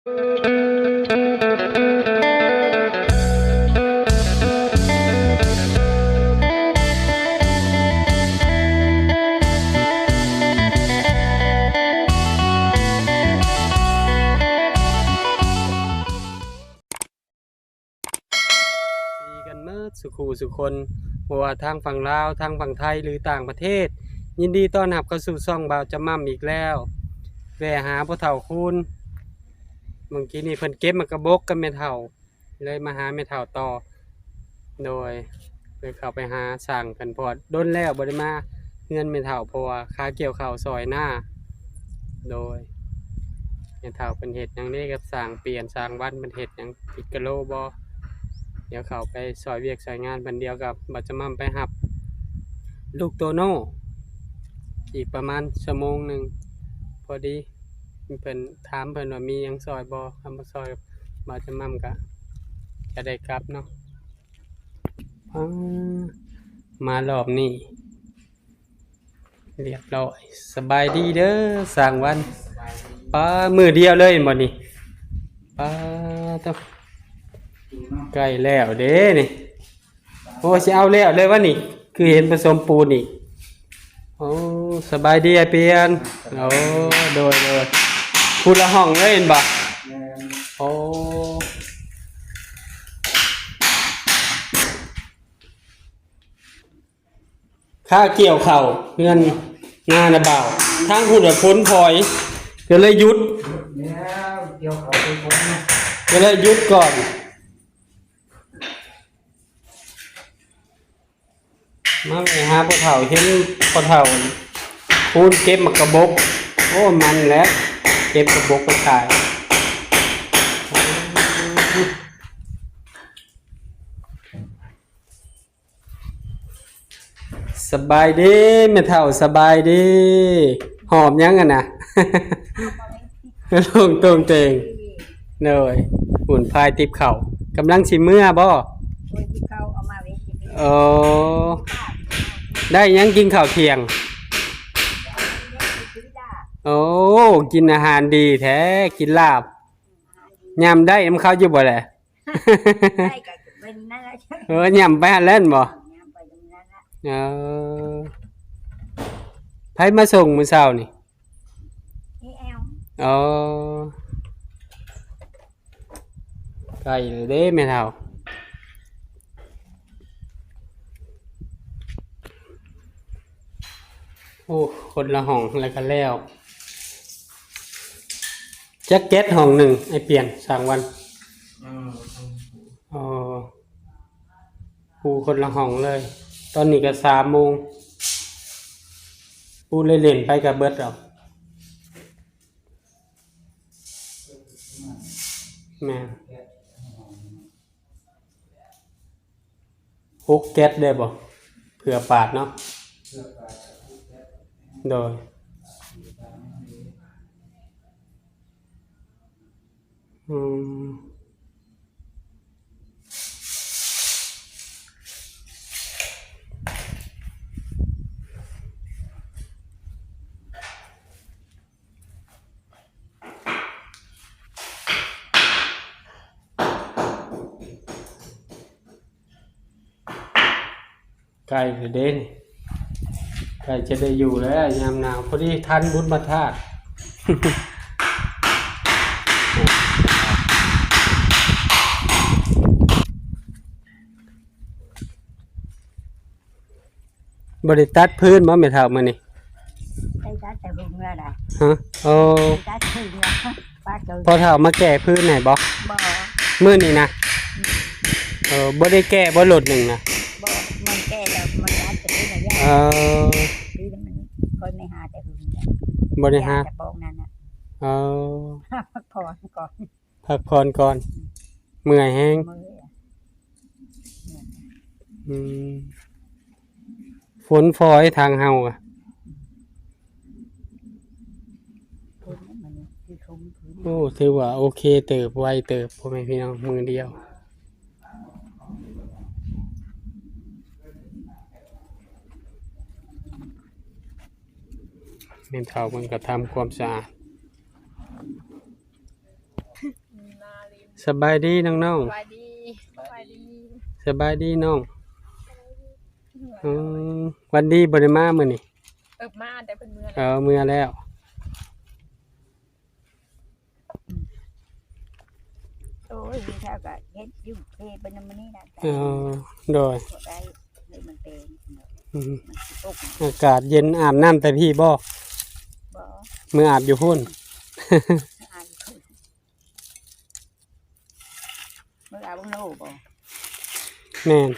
ດີກັນເໝິດສູ່ຄູ່ສູ່ຄົນ ບໍ່ວ່າທາງຝັ່ງລາວ ທາງຝັ່ງໄທ ຫຼື ຕ່າງປະເທດ. ຍິນດີຕ້ອນຮັບເຂົ້າສູ່ຊ່ອງບ່າວຈະໝ່ຳອີກແລ້ວ. ແວ່ຫາພໍ່ເຖົ້າຄູນ ເມື່ອກີ້ນີ້ເພິ່ນເກັບໝາກກະບົກກັບແມ່ເຖົ້າ ເລີຍມາຫາແມ່ເຖົ້າຕໍ່. ໂດຍ ເລີຍເຂົ້າໄປຫາຊ່າງເພິ່ນ ເພາະວ່າດົນແລ້ວບໍ່ໄດ້ມາເຮືອນແມ່ເຖົ້າ ເພາະວ່າຄາກ່ຽວເຂົ້າຊ່ອຍນາ. ໂດຍ ແມ່ເຖົ້າເພິ່ນເຮັດຫຍັງເດ້ກັບຊ່າງປ່ຽນ ຊ່າງວັນເພິ່ນເຮັດຫຍັງ ຕິດກະໂລບໍ່? ດຽວເຂົ້າໄປຊ່ອຍວຽກຊ່ອຍງານເພິ່ນ ດຽວກັບບ່າວຈະໝ່ຳໄປຮັບລູກໂຕໂນ່ ອີກປະມານຊົ່ວໂມງໜຶ່ງພໍດີ. ເພິ່ນ ຖາມເພິ່ນວ່າມີຫຍັງຊ່ອຍບໍ່? ຄັນບໍ່ຊ່ອຍ ບ່າວຈະໝ່ຳກະຈະໄດ້ກັບເນາະ. ອາ ມາລອບນີ້ລຽບຮ້ອຍ. ສະບາຍດີເດີຊ່າງວັນ. ປາ ມື້ດຽວເລີຍແມ່ນບໍ່ນີ້? ປາ ໂທ້ ໃກ້ແລ້ວເດ້ນີ້. ໂອ້ ຊິເອົາແລ້ວເລີຍວະນີ້ ຄືເຫັນປະສົມປູນອີກ. ໂອ້ ສະບາຍດີອ້າຍປ່ຽນ. ໂອ້ ໂດຍໆ ຜູ້ລະຫ້ອງເລີຍແມ່ນບໍ່? ແມ່ນ. ໂອ້ ຄາກ່ຽວເຂົ້າເຮືອນນານະບ່າວ ທາງພຸ້ນລະຂົນພອຍ ກໍເລີຍຢຸດ ແລ້ວກ່ຽວເຂົ້າໄປຄົນນະ ກໍເລີຍຢຸດກ່ອນ. ມາແວ່ຫາພໍ່ເຖົ້າ ເຫັນພໍ່ເຖົ້າຄູນເກັບໝາກກະບົກ. ໂອ້ ມັນແຫຼະ ເກັບກະບົກໄປຂາຍ. ສະບາຍດີແມ່ເຖົ້າ ສະບາຍດີ. ຫອບຫຍັງຫັ້ນນະ? ລົງໂຕ່ງເຕັງ. ໂດຍ ຝຸ່ນພາຍຕິບເຂົ້າ ກຳລັງຊິເມືອບໍ່? ໂອ້ຍ ຕິບເຂົ້າເອົາມາໄວ້ກິນ. ໂອ້ ໄດ້ຫຍັງກິນເຂົ້າທ່ຽງ? ໂອ້ ກິນອາຫານດີແທ້ ກິນລາບ. ຍຳໄດ້ນຳເຂົາຢູ່ບໍ່ແລະ? ໄດ້ກໍເປັນນັ້ນແຫຼະ. ເອີ ຍຳໄປຫັ້ນແຫຼະແມ່ນບໍ່? ຍຳໄປນັ້ນແຫຼະ. ເອີ ໃຜມາສົ່ງມື້ເຊົ້ານີ້? ເອແອວ. ອໍ ໃກ້ແລ້ວເດ້ແມ່ເຖົ້າ. ໂອ້ ຄົນລະຫ້ອງແລ້ວກໍແລ້ວ. ຈັກແກັດຫ້ອງໜຶ່ງ ອ້າຍປ່ຽນ ຊ່າງວັນ? ເອີ ເອີ ປູຄົນລະຫ້ອງເລີຍ. ຕອນນີ້ກໍສາມໂມງ ປູເລ່ນໆໄປກໍເບິດແລ້ວ. ແມ່ນ. ຫົກແກັດໄດ້ບໍ່? ເຜື່ອປາດເນາະ. ໂດຍ. ອືມ. ໃກ້ແລ້ວເດ້ນີ້ ໃກ້ຈະໄດ້ຢູ່ແລ້ວຍາມໜາວ ພໍດີທັນບຸນບັດທາດ. ບໍ່ໄດ້ຕັດຟືນບໍ່ແມ່ເຖົ້າມື້ນີ້? ໄດ້ຕັດແຕ່ຫຶງແລ້ວນະ. ຮະ? ໂອ້ ຕັດຫຶງແລ້ວ. ພໍ່ເຖົ້າມາແກ່ຟືນໃຫ້ບໍ່? ບໍ່. ມື້ນີ້ນະ? ອືມ. ເອີ ບໍ່ໄດ້ແກ່ບໍ່ ລົດໜຶ່ງນະ? ບໍ່ ມັນແກ່ແລ້ວ ມັນຕັດແຕ່ຟືນໃຫ້. ເອີ ປີນີ້ມັນຄ່ອຍໄດ້ຫາແຕ່ຫຶງແລ້ວ ບໍ່ໄດ້ຫາແຕ່ປອງນັ້ນນະ. ເອີ ພັກຜ່ອນກ່ອນ. ພັກຜ່ອນກ່ອນ ເມື່ອຍແຮງ. ເມື່ອຍ. ອືມ ຝົນຝອຍທາງເຮົາກະ. ໂອ້ ຖືວ່າໂອເຄເຕີບ ໄວເຕີບ ພໍ່ແມ່ພີ່ນ້ອງ ມື້ດຽວ. ແມ່ເຖົ້າເພິ່ນກະທຳຄວາມສະອາດ. ສະບາຍດີນ້ອງໆ. ສະບາຍດີ. ສະບາຍດີ. ສະບາຍດີນ້ອງ. ອືມ ວັນດີບໍ່ໄດ້ມາມື້ນີ້? ເອີ ມາແຕ່ເພິ່ນເມືອແລ້ວ. ເອີ ເມືອແລ້ວ. ໂອ້ຍ ເຮົາກໍເຮັດຢູ່ເພເພິ່ນນຳມື້ນີ້ນະ. ເອີ ໂດຍ. ບໍ່ໄດ້ ເລີຍມັນເປັນ ອືມ ມັນຊິຕົກ. ອາກາດເຢັນ ອາບນ້ຳແຕ່ພີ້ບໍ່? ບໍ່ ເມືອອາບຢູ່ພຸ້ນ. ອາບຢູ່ພຸ້ນ. ເມືອອາບໂນບໍ່? ແມ່ນ.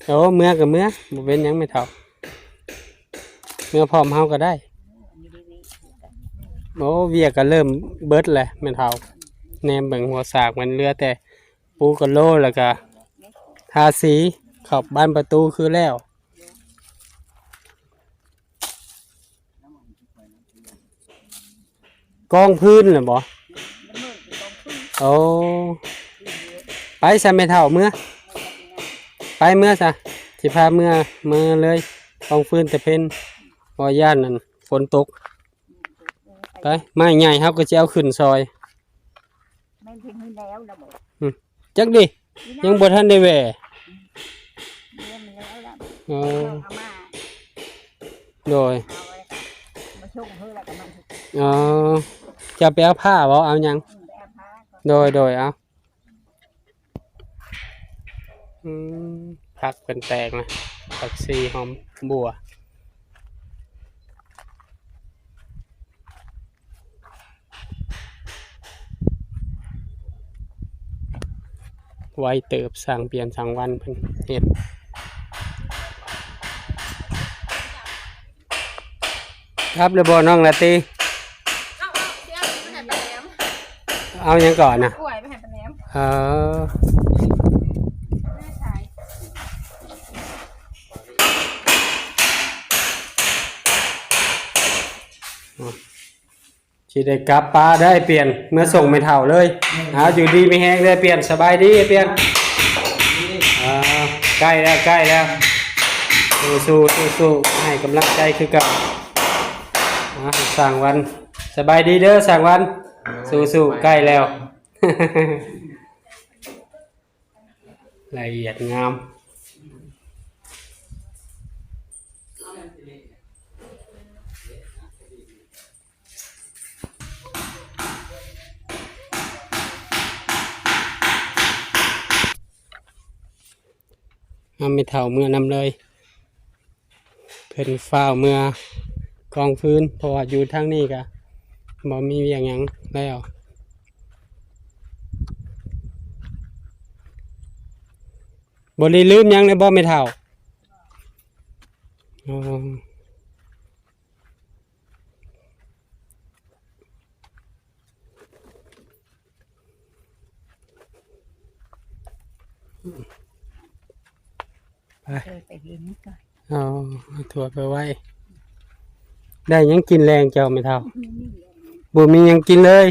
ໂອ້ ເມືອກໍເມືອ ບໍ່ເປັນຫຍັງແມ່ເຖົ້າ. ເມືອພ້ອມເຮົາກໍໄດ້. ໂອ້ ວຽກກໍເລີ່ມເບິດແຫຼະແມ່ເຖົ້າ. ແນມເບິ່ງຫົວສາກມັນເຫຼືອແຕ່ປູກະໂລ ແລ້ວກໍທາສີຂອບບານປະຕູຄືແລ້ວ. ກອງຟືນນະບໍ່? ໂອ້ ໄປຊະແມ່ເຖົ້າ ເມືອ ໄປເມືອຊະ ຊິພາເມືອ ເມືອເລີຍ. ກອງຟືນແຕ່ເພັນ ບໍ່ ຢ້ານນັ້ນຝົນຕົກ. ໄປ ໄມ້ໃຫຍ່ເຮົາກໍຊິເອົາຂຶ້ນຊອຍ. ແມ່ນເພິ່ນມີແລ້ວລະບໍ່? ອືມ ຈັກດິ ຍັງບໍ່ທັນໄດ້ແຫວ່. ເອີ ເອົາມາ ໂດຍ ເອົາໄວ້ ມາສົ່ງເພິ່ນແລ້ວກໍມາ. ອໍ ຈະໄປເອົາຜ້າບໍ່ ເອົາຫຍັງ? ອືມ ໄປເອົາຜ້າກ່ອນ. ໂດຍ ໂດຍ ເອົາ. ອືມ ຜັກເພິ່ນແຕກນະ ຜັກຊີຫອມບົ່ວ. ໄວເຕີບ ຊ່າງປ່ຽນຊ່າງວັນເພິ່ນເຮັດ. ຄັບແລ້ວບໍ່ນ້ອງລາຕີ? ເອົາ ເອົາ ຊິເອົາໄປໃຫ້ປາແຫຼມ. ເອົາຫຍັງກ່ອນນະ? ກ້ວຍໄປໃຫ້ປາແຫຼມ. ເອີ ຊິໄດ້ກັບປາໄດ້ປ່ຽນ ເມືອສົ່ງແມ່ເຖົ້າເລີຍ. ເອົາ ຢູ່ດີມີແຮງເດີ ປ່ຽນ. ສະບາຍດີ ປ່ຽນ. ອ່າ ໃກ້ແລ້ວ ໃກ້ແລ້ວ. ສູ້ໆ ສູ້ໆ ໃຫ້ກຳລັງໃຈຄືເກົ່າ. ອ່າ ຊ່າງວັນ ສະບາຍດີເດີ ຊ່າງວັນ. ສູ້ໆ ໃກ້ແລ້ວ. ລະອຽດງາມ. ເອົາແມ່ເຖົ້າເມືອນຳເລີຍ. ເພິ່ນຟ້າວເມືອກອງຟືນ ເພາະວ່າຢູ່ທາງນີ້ກະບໍ່ມີວຽກຫຍັງແລ້ວ. ບໍ່ໄດ້ລືມຫຍັງເລີຍບໍ່ແມ່ເຖົ້າ? ອໍ. ໄປ ເອີ ໄປເຫັນກ່ອນ. ອໍ ເອົາຖ້ວຍໄປໄວ້. ໄດ້ຫຍັງກິນແລງເຈົ້າແມ່ເຖົ້າ? ບໍ່ມີຫຍັງກິນເລີຍ.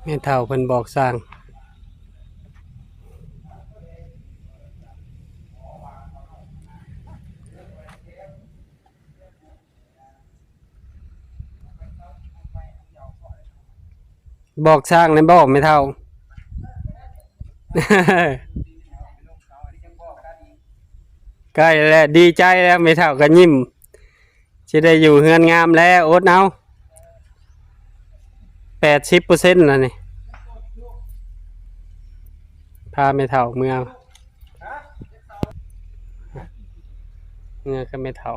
ແມ່ເຖົ້າເພິ່ນບອກຊ່າງ. ບອກຊ່າງແດ່ບໍ່ແມ່ເຖົ້າ? ໃກ້ແລ້ວ ດີໃຈແລ້ວ ແມ່ເຖົ້າກໍຍິ້ມ. ຊິໄດ້ຢູ່ເຮືອນງາມແລ້ວ ອົດເອົາ. ແປດສິບເປີເຊັນລະນີ້ ພາແມ່ເຖົ້າເມືອ ເມືອກັບແມ່ເຖົ້າ.